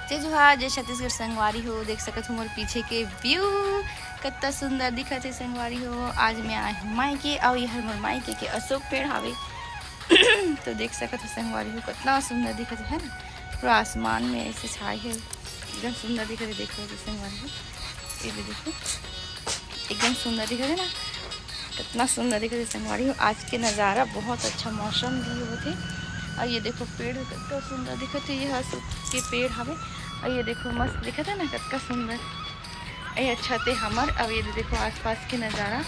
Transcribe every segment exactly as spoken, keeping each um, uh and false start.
जय जोहार, जय छत्तीसगढ़ संगवारी हो। देख सकत हो मोर पीछे के व्यू, कत्ता सुंदर दिखत हे संगवारी हो। आज मैं आए हूँ मायके, अउ ये हर मोर मायके के अशोक पेड़ हावे। तो देख सकत हो संगवारी हो, कतना सुंदर दिखत हे, है ना? पूरा आसमान में ऐसे छाए हे, एकदम सुंदर दिखत हे। देखो ये संगवारी हो, ये भी देखो, एकदम सुंदर दिखत हे ना, कितना सुंदर दिखत हे संगवारी हो। आज के नज़ारा बहुत अच्छा, मौसम भी होत हे। अउ ये देखो पेड़ कितना सुंदर दिखत हे, ये अशोक के पेड़ हवे। अउ ये देखो मस्त दिखत हे ना, कितना सुंदर। ये छत हे हमर। अब ये देखो आसपास के नज़ारा,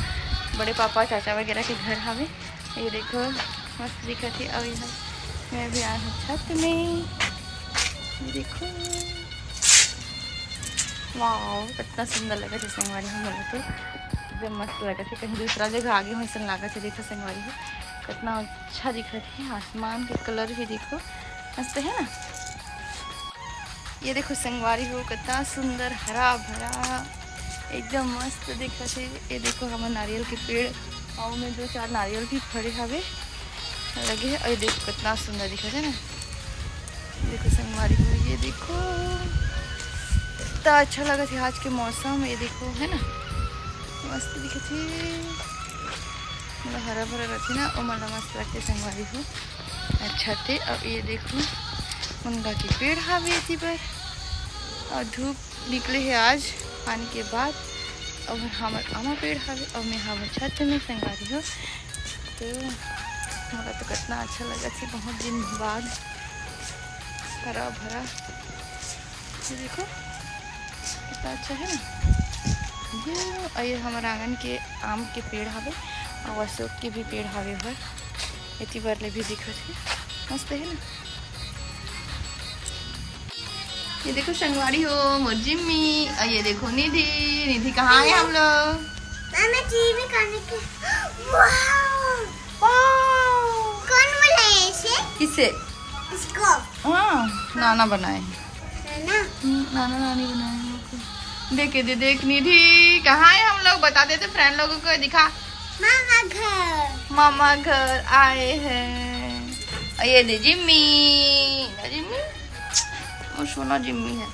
बड़े पापा चाचा वगैरह के घर हवे। ये देखो मस्त दिखत हे। अउ यहाँ मैं भी आए हूँ छत में, ये देखो, वाओ, कितना सुंदर लगत हे संगवारी हो। मोला तो एकदम मस्त लगत हे, कहीं दूसरा जगह आगे हूँ ऐसा लागत हे। देखो संगवारी हो, कितना अच्छा दिखत हे। आसमान के कलर भी देखो, मस्त है ना। ये देखो संगवारी हो, कितना सुंदर हरा भरा, एकदम मस्त दिखत हे। ये देखो हमर नारियल के पेड़, अउ में दो चार नारियल भी फरे हवे लगे हे। अउ ये देखो कितना सुंदर दिखत हे ना। देखो संगवारी हो, ये देखो कितना अच्छा लगत हे आज के मौसम। ये देखो है ना, मस्त दिखत हे। मतलब हरा भरा रहते ना, ओ मतलब मस्त लगते संगवारी हो। अच्छा थे। अब ये देखो मुनगा के पेड़ हावे एती बर, अउ धूप निकले हे आज पानी के बाद। अउ हमर आमा पेड़ हावे, अउ मैं हावे छत में संगवारी हो। तो मोला तो कितना अच्छा लगत हे, बहुत दिन बाद हरा भरा। ये देखो कितना अच्छा है ना। ये, अउ ये हमर आंगन के आम के पेड़ हावे, अउ अशोक के भी पेड़ हावे ओहर, एती बर ले भी दिखत हे, मस्त है ना। ये देखो संगवारी हो, मोर जिम्मी, अउ ये देखो निधि। निधि, कहाँ है हम लोग? मामा जी में खाने के। वाओ! वाओ! कौन बनाया इसे? किसे? इसको। हाँ, नाना बनाए हैं। है ना? हम्म, नाना नानी बनाए हैं ओके। देखे दे, देख निधि, कहाँ है हम लोग? बता देते फ्रेंड लोगों को, दिखा। मामा घर। मामा घर आए हैं। अउ ये दे जिम्मी, ना जिम्मी, वो सोना जिम्मी है।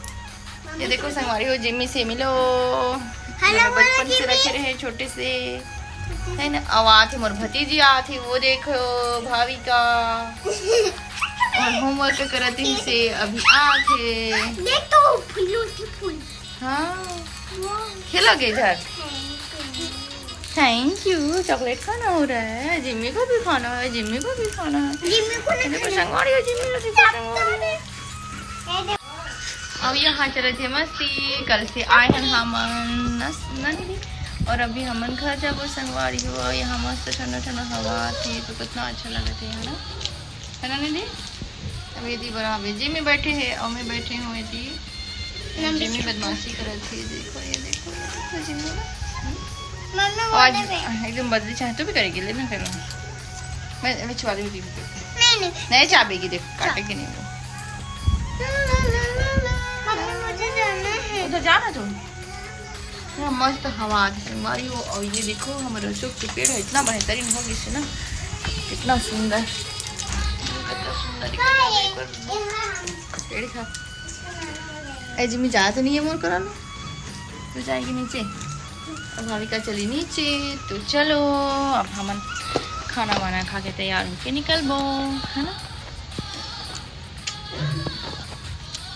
ये देखो संगवारी हो, जिम्मी से मिलो। हेलो, हमें बचपन से जिम्मी। रखे रहे छोटे से, है ना? अब आत हे मोर भतीजी, आत हे, वो देखो भाविका। और होमवर्क करत ही से अभी आत हे। देख तो फूल, फूल। हाँ, खेलोगे इधर? Thank you. चॉकलेट खाना हो रहा है, जिम्मी को भी खाना है, जिम्मी को भी खाना है। जिम्मी को नहीं ये देखो खाना। संगवारी हो, जिम्मी को भी खाना हो रहा है। ये देखो। अब यहाँ चलत हे मस्ती, कल से आए हन हमन नस नंदी, और अभी हमन घर जाबो संगवारी हो। यहाँ मस्त ठंडा ठंडा हवा आथे, तो कितना अच्छा लगत हे, है ना, है ना निधि? अब ये दी बड़ा, अभी जिम्मी बैठे हे और मैं बैठे हूँ ये दी। लंबी जिम्मी छुट्टी। बदमाशी करत हे, देखो, ये देखो, ये देखो जिम्मी ना। मम्मी आवाज बोले थे। एकदम बदली चाहे तो भी करेगी, लेना कर लो। मैं, मैं छुआ दूंगी। नहीं, नहीं। नहीं चाबेगी, देख, काटेगी नहीं वो। मम्मी, मुझे जाना है। उधर जाना तुम। यहाँ मस्त हवा आथे संगवारी हो। और ये देखो, हमर अशोक के पेड़ है, इतना बेहतरीन हो गइस हे ना, कितना सुंदर, कितना सुंदर दिखत हे एक बार। पेड़ का। ए जिम्मी, जात नहीं है मोर करा लो, तो जाएगी नीचे। अब भाविका चली नीचे, तो चलो अब हमन खाना वाना खा के तैयार होके निकलबो, है ना।